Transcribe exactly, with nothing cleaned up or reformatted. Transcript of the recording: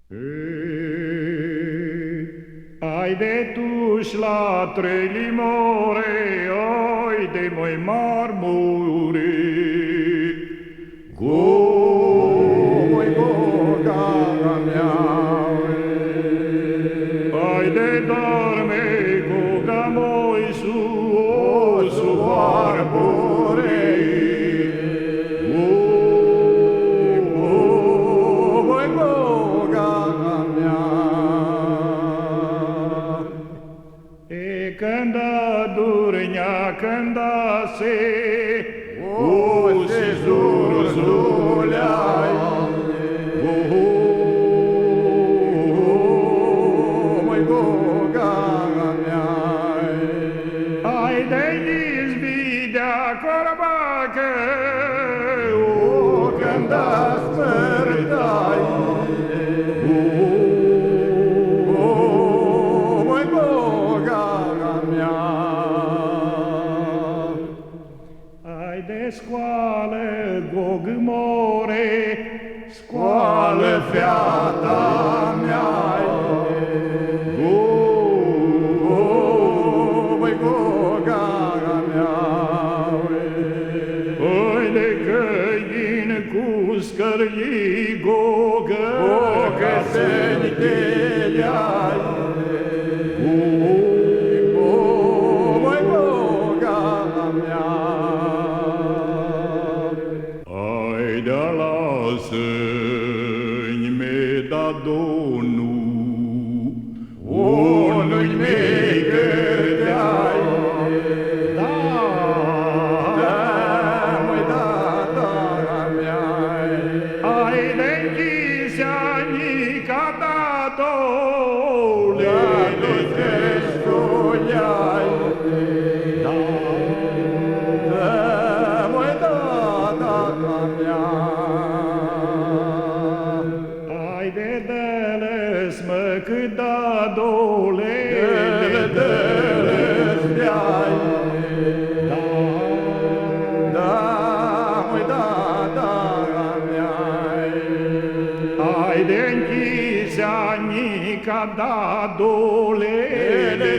Ai di tush la trei limori, ai di mui marmuri. Goi, goga mea, ai di dormi, goga moi su, o, su arburi. Goi, goga mea. E cãnda durnja, cãnda si, o, si zurzuleai, o, mãi, goga mea. Ai di nji s-videa corba cã, o, cãnda s-pãrtai, o, mãi, goga mea. Ai di scoalã, gogã mori, scoalã, feata mea, o, mãi, goga mea. Ai di cãyin cu scãrlji, gogã, gogã, s-nj-ti ljai, o, mãi, goga mea. Ai di alasã-nj, mi da Domnul, o, nu-nj mi cãrteai. Da, da, mãi, da, da mea. Ai di nchisea nica, da, doule, da, di cãscui ai. Da, da, mãi, da, da mea. Ai di dãlesmã cã da, doule, di dãlesmã ai. Da, da, mãi, da, da mea. Ai di nchisea nica, da, doule, di